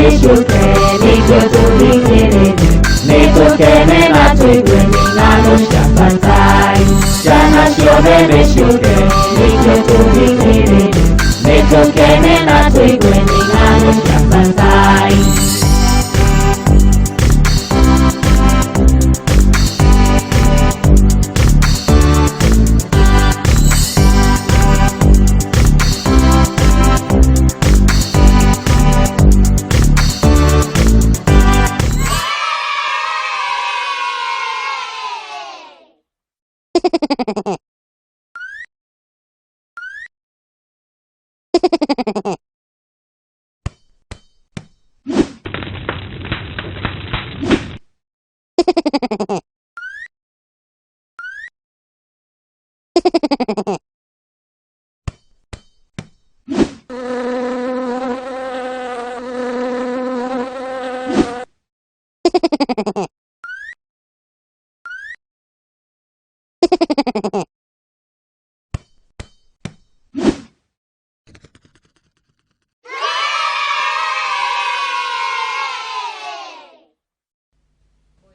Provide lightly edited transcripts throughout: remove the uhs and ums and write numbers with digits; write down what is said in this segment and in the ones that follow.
nĩ ciũke nĩkĩo tũthikĩrĩrie, nĩ tũkene na tũigue nĩ ng'ano cia batai. Ciana ciothe nĩ ciũke nĩkĩo tũthikĩrĩrie, nĩ tũkene na tũigue nĩ ng'ano cia batai.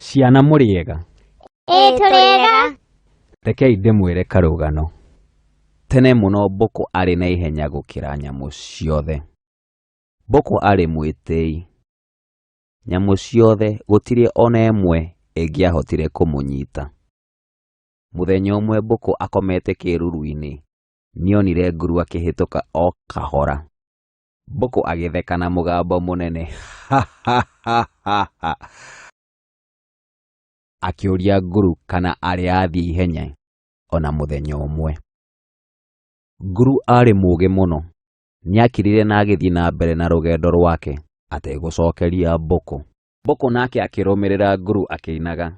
Ciana mũrĩega? Ĩĩ tũrĩega. Rekei ndĩmwĩre karũgano. Tene mũno mbũkũ arĩ na ihenya gũkĩra nyamũ ciothe. Mbũkũ arĩ mwĩtĩi. Nyamũ ciothe gũtirĩ ona ĩmwe ĩngĩahotire kũmũnyita. Mũthenya ũmwe mbũkũ akomete kĩruru-inĩ nĩonire nguru akĩhĩtũka o kahora. Mbũkũ agĩtheka na mũgambo mũnene ha ha ha ha ha. Akĩũria nguru kana arĩ athiĩ ihenya ona mũthenya ũmwe. Nguru arĩ mũũgĩ mũno, nĩakirire na agĩthiĩ na mbere na rũgendo rwake ategũcokeria mbũkũ. Mbũkũ nake akĩrũmĩrĩra nguru akĩinaga,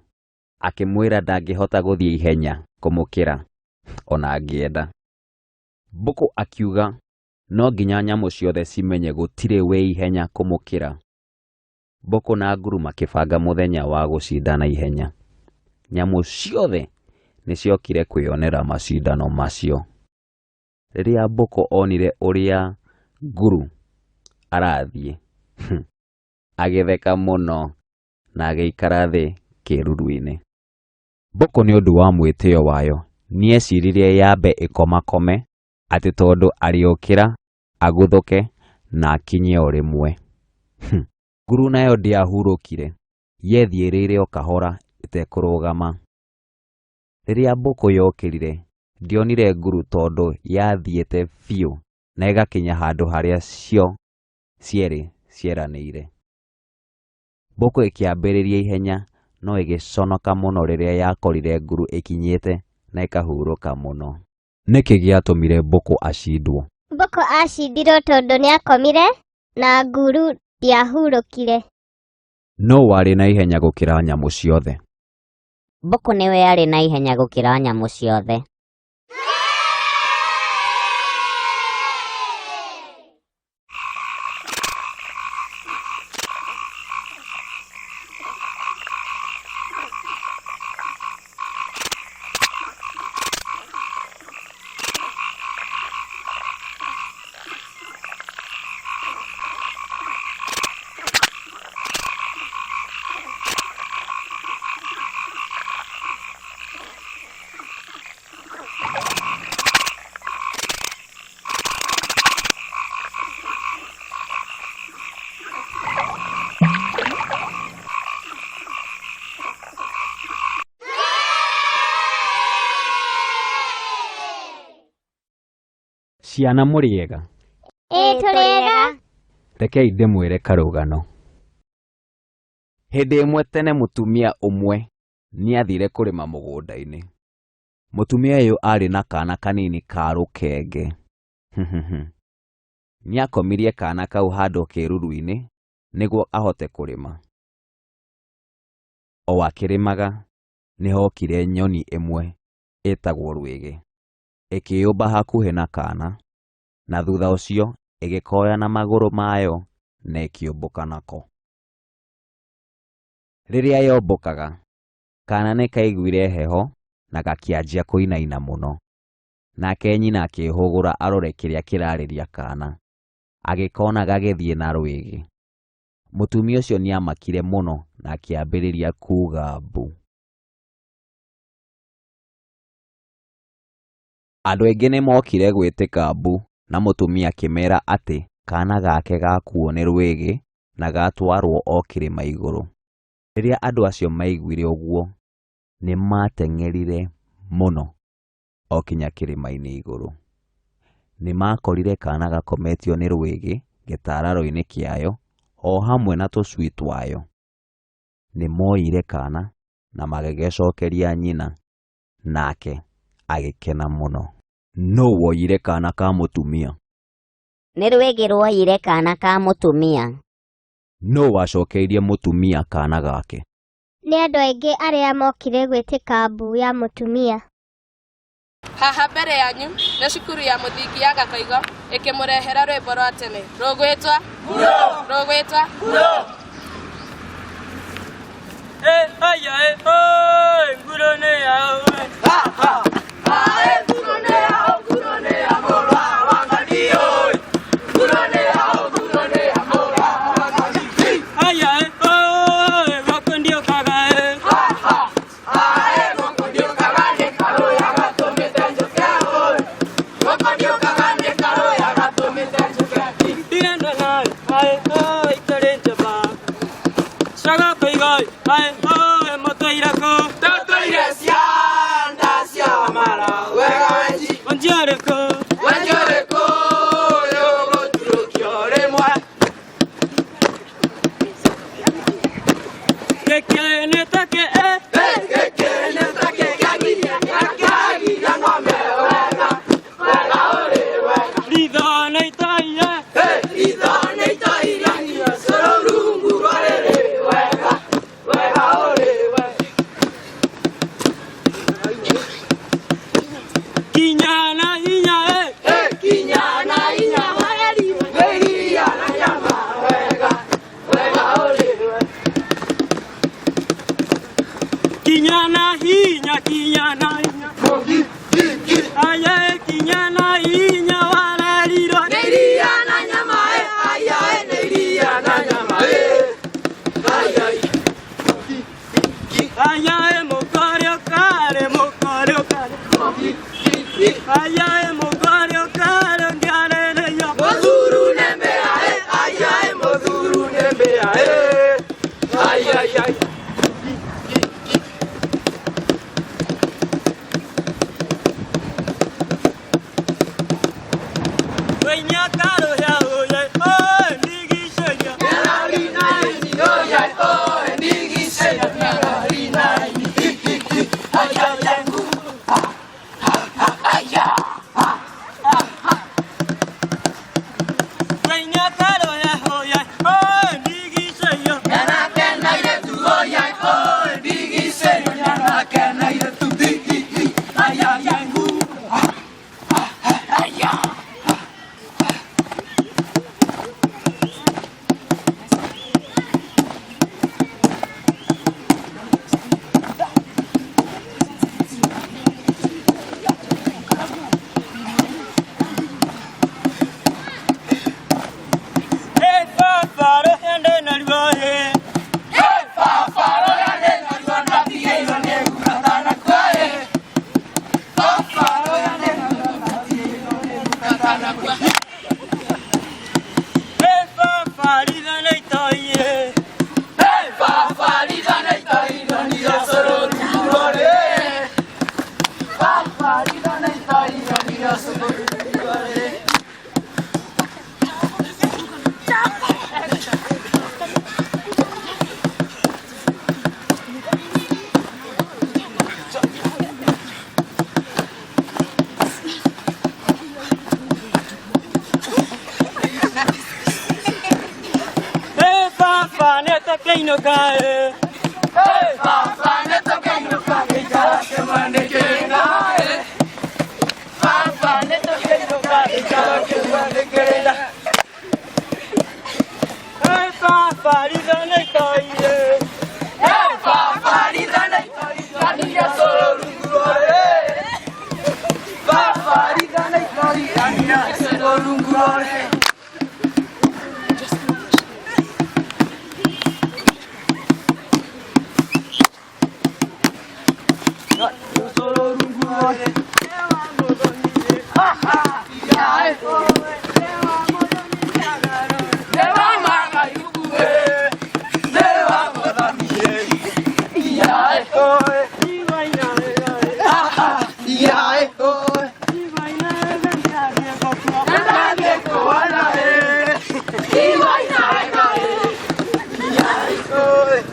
akĩmwĩra ndangĩhota gũthiĩ ihenya kũmũkĩra ona angĩenda. Mbũkũ akiuga no nginya nyamũ ciothe cimenye gũtirĩ wĩ ihenya kũmũkĩra. Mbũkũ na nguru makĩbanga mũthenya wa gũcindana ihenya. Nyamũ ciothe nĩciokire kwĩyonera macindano macio. Rĩrĩa mbũkũ onire ũrĩa nguru arathiĩ, agĩtheka mũno na agĩikara thĩ kĩruru-inĩ. Mbũkũ nĩ ũndũ wa mwĩtĩo wayo nĩeciririe yambe ĩkomakome atĩ tondũ arĩũkĩra aguthũke na akinye o rĩmwe. Nguru nayo ndĩahurũkire, yethiĩrĩire o kahora ĩtekũrũgama. Rĩrĩa mbũkũ yokĩrire, ndĩonire nguru tondũ yathiĩte biũ na ĩgakinya handũ harĩa cio cierĩ cieranĩire. Mbũkũ ĩkĩambĩrĩria ihenya no ĩgĩconoka mũno rĩrĩa yakorire nguru ĩkinyĩte na ĩkahurũka mũno. Nĩkĩ gĩatũmire mbũkũ acindwo? Mbũkũ acindirwo tondũ nĩakomire na nguru ndĩahurũkire. Nũ warĩ na ihenya gũkĩra nyamũ ciothe? Mbũkũ nĩwe arĩ na ihenya gũkĩra nyamũ ciothe. Ciana mũrĩega? Ĩĩ tũrĩega. Rekei ndĩmwĩre karũgano. Hĩndĩ ĩmwe tene mũtumia ũmwe nĩathire kũrĩma mũgũnda-inĩ. Mũtumia ũyũ arĩ na kana kanini ka rũkenge. Nĩakomirie kana kau handũ kĩruru-inĩ nĩguo ahote kũrĩma. O akĩrĩmaga nĩhokire nyoni ĩmwe ĩtagwo rwĩgĩ, ĩkĩyũmba hakuhĩ na kana, na thutha ũcio ĩgĩkoya na magũrũ mayo na ĩkĩũmbũka nako. Rĩrĩa yombũkaga, kana nĩ kaiguire heho na gakĩanjia kũinaina mũno. Nake nyina akĩĩhũgũra arore kĩrĩa kĩrarĩria kana, agĩkona gagĩthiĩ na rwĩgĩ. Mũtumia ũcio nĩamakire mũno na akĩambĩrĩria kuuga mbu. Andũ aingĩ nĩmokire gwĩtĩka mbu na mũtumia akĩmera atĩ kaana gake gakuo nĩ rwĩgĩ na gatwarwo o kĩrĩma igũrũ. Rĩrĩa andũ acio maiguire ũguo nĩmateng'erire mũno o kinya kĩrĩma-inĩ igũrũ. Nĩmakorire kaana gakometio nĩ rwĩgĩ gĩtararũ-inĩ kĩayo o hamwe na tũcui twayo. Nĩmoire kaana na magĩgacokeria nyina, nake agĩkena mũno. Nũ woire kaana ka mũtumia? Nĩ rwĩgĩ rwoire kaana ka mũtumia. Nũ wacokeirie mũtumia kaana gake? Nĩ andũ aingĩ arĩa mokire gwĩtĩka mbu ya mũtumia. Haha mbere yanyu nĩ cukuru ya mũthingi ya Gakoigo ĩkĩmũrehera rwĩmbo rwa tene rũgwĩtwa rũgwĩtwa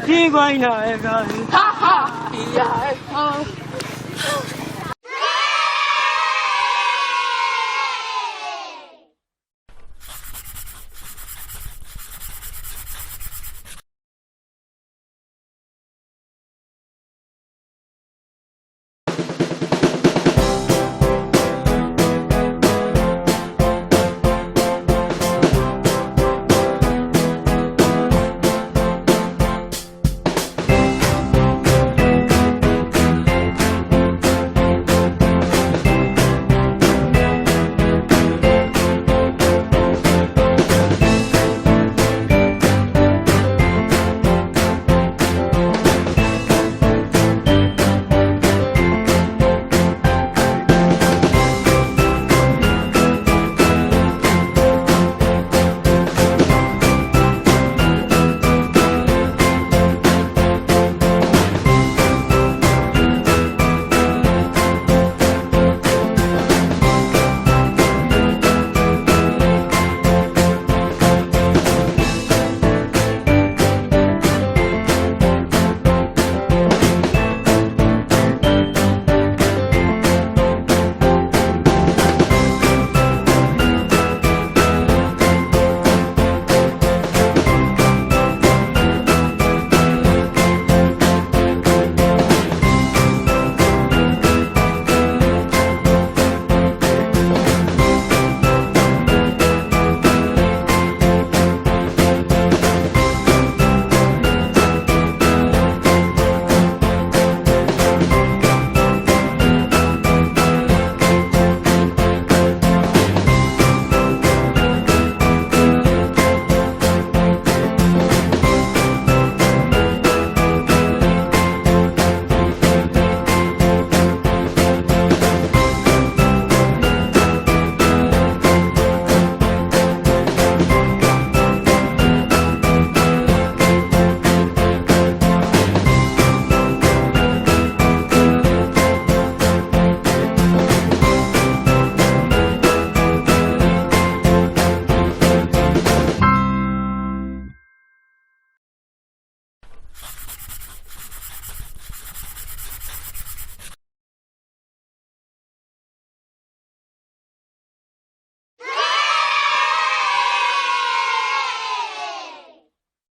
Tigwa ina. Ha ha. Yeah. Oh.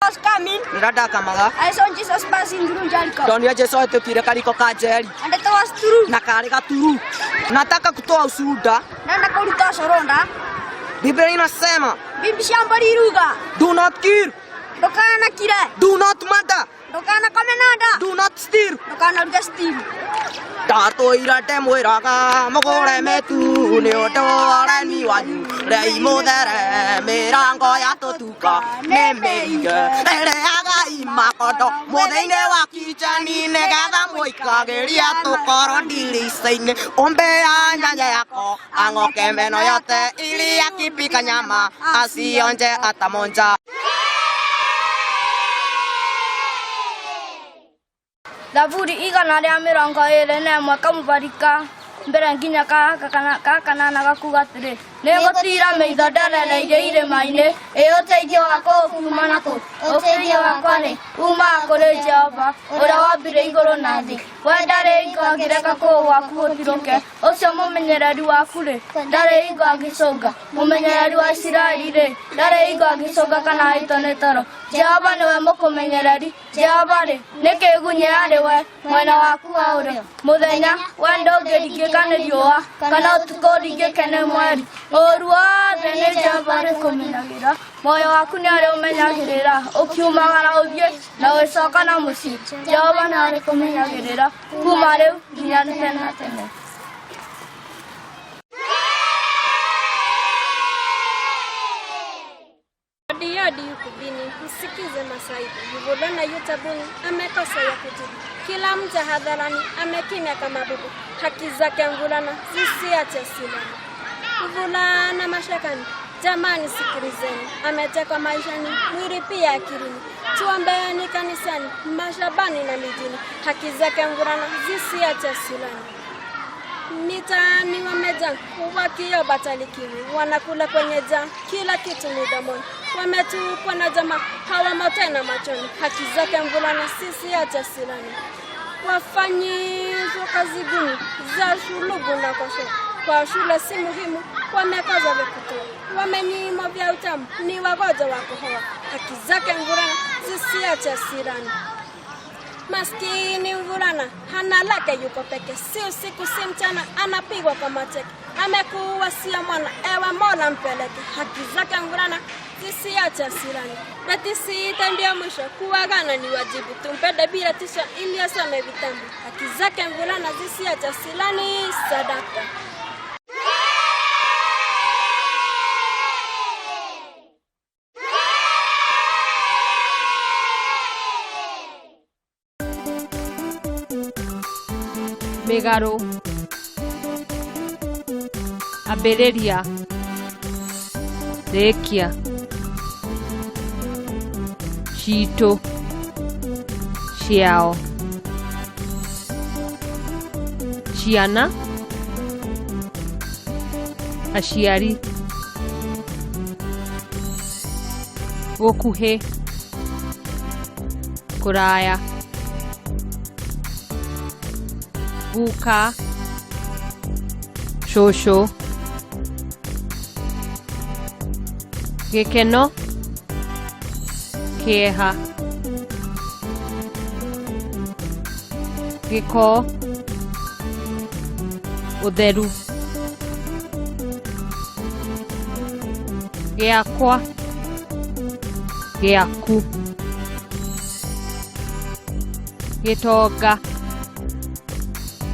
Was coming. Ndĩrandakamaga. I saw Jesus passing through Jericho. Ndonire Jesu ahĩtũkire kariko ka Njeri. And it was true. Na karĩ gaturu. Nataka kutoa ushuhuda. Nenda kũruta coronda. Biblia inasema Bibi shamba riruga. do not kill, Ndũkanakire. do not murder, Ndũkanakome na nda. do not steal. Ndũkanaruge steam. Ndatũire ndĩmwĩraga mũgũre mĩtu nĩ ũndũ wa ũremi wanyu rĩai mũthere mĩrango ya tũtuka nĩ mĩige rĩrĩagai makondo mũthĩ-inĩ wa kichani nĩgetha mũikagĩrie tũkorwo ndirica-inĩ ũmbĩa nyanya yako ang'oke meno yote ili akipika nyama asionje atamonja. Thaburi 121 kamũbarika mbere nginya ka kanana gakuga atĩrĩ, nĩngũtiira maitho nderereirie irĩma-inĩ, ĩ ũteithio wakwa ũkuuma nakũ? Ũteithio wakwa rĩ, umaga kũrĩ Jehova ũrĩa wombire igũrũ na thĩ. We ndarĩ hingo angĩreka kũgũrũ gwaku gũtirũke, ũcio mũmenyereri waku rĩ, ndarĩ hingo angĩcũnga. Mũmenyereri wa Isiraeli rĩ, ndarĩ hingo angĩcũnga kana ahĩtwo nĩ toro. Jehova nĩwe mũkũmenyereri, Jehova rĩ, nĩ kĩgunyĩ harĩ we mwena waku wa ũrĩo. Mũthenya we ndũngĩringĩka nĩ riũa, kana ũtukũ ũringĩke nĩ mweri. Ũũru wothe nĩ Jehova arĩkũmenyagĩra, muoyo waku nĩ arĩũmenyagĩrĩra, ũkiumagara ũthiĩ na ũgĩcoka na mũciĩ. Jehova nĩ arĩkũmenyagĩrĩra kuma rĩu nginya tene na tene. Odi ukubini, msikize masaibu. Mvulana yu tabuni, amekosa ya kujibu. Kila mja hadharani, amekimya kama bubu. Haki zake mvulana, zisiache silama. Mvulana mashakani, jamani sikilizeni. Ametekwa maishani, mwili pia akilini. Tuombeeni kanisani, mashabani na mijini. Haki zake mvulana, zisiache silama. Mitaani wamejaa wakiomba talikiwi, wanakula kwenye jaa, kila kitu midomoni, wametupwa na jamaa, hawamo tena machoni. Haki zake mvulana sisi acha silani, wafanyizwa kazi gumu za shulubu na kosho kwa shule si muhimu, wamekoza vya kutoa, wamenyimwa vya utamu, ni wagonjwa wa kuhoa. Haki zake mvulana zisiache sirani. Maskini mvulana hana lake, yuko peke, si usiku si mchana, anapigwa kwa mateke, amekuwa sio mwana, ewe Mola mpeleke. Haki zake mvulana zisiache sirani. Beti sita ndio mwisho, kuagana ni wajibu, tumpende bila tisho ili asome vitabu. Haki zake mvulana zisiache silani. Sadaka. Mĩgarũ, ambĩrĩria, rĩkia, citũ, ciao, ciana, aciari, gũkuhĩ, kũraya, guka, cũcũ, gĩkeno, kĩeha, gĩko, ũtheru, gĩakwa, gĩaku, gĩtonga,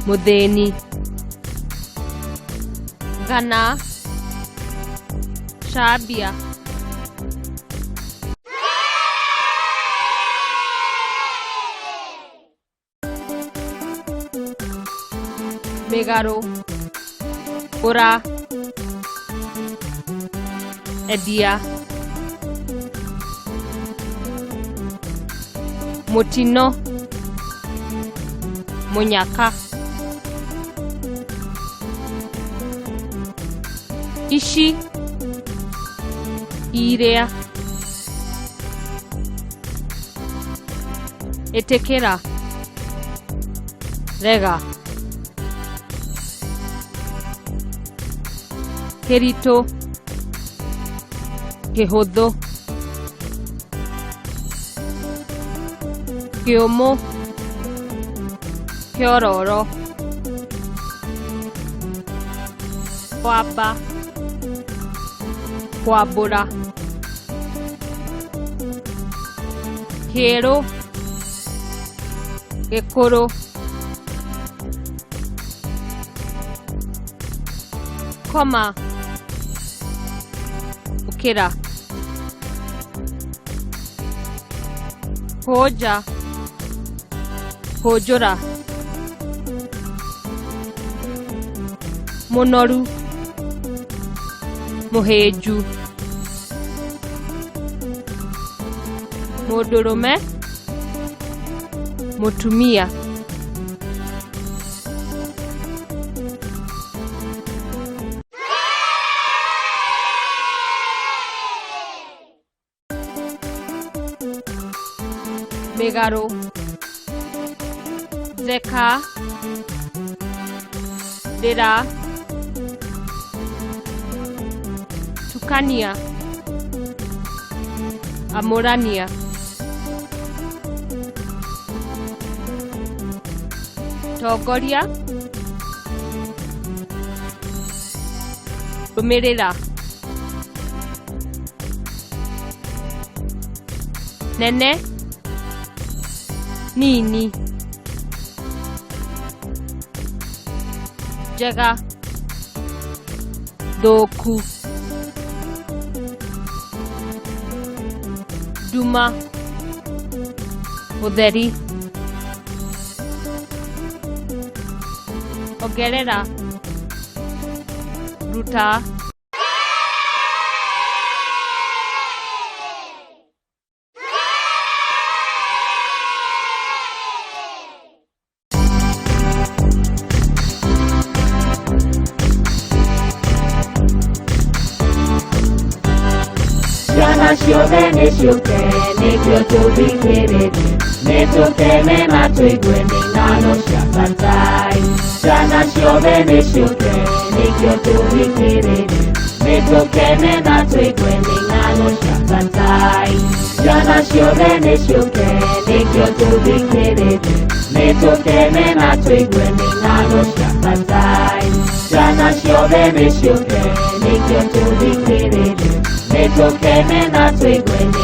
mũthĩni, gana, cambia. Mĩgarũ, gũra, endia, mũtino, mũnyaka, ici, iria, ĩtĩkĩra, rega, kĩritũ, kĩhũthũ, kĩũmũ, kĩororo, kwamba, kwambũra, kĩerũ, gĩkũrũ, koma, ũkĩra, kũnja, kũnjũra, mũnoru, mũhĩnju, mũndũrũme, mũtumia. Mĩgarũ, theka, rĩra, tukania, amũrania, tongoria, rũmĩrĩra, nene, nini, njega, thũku, nduma, ũtheri, ongerera, ruta. nĩ ciũke nĩkĩo tũthikĩrĩrie. Nĩ tũkene na tũigue nĩ ng'ano cia batai. Ciana ciothe nĩ ciũke nĩkĩo tũthikĩrĩrie. Nĩ tũkene na tũigue nĩ ng'ano cia batai. Ciana ciothe nĩ ciũke nĩkĩo tũthikĩrĩrie. Nĩ tũkene na tũigue nĩ ng'ano cia batai. Ciana ciothe nĩ ciũke nĩkĩo tũthikĩrĩrie. Nĩ tũkene na tũigue nĩ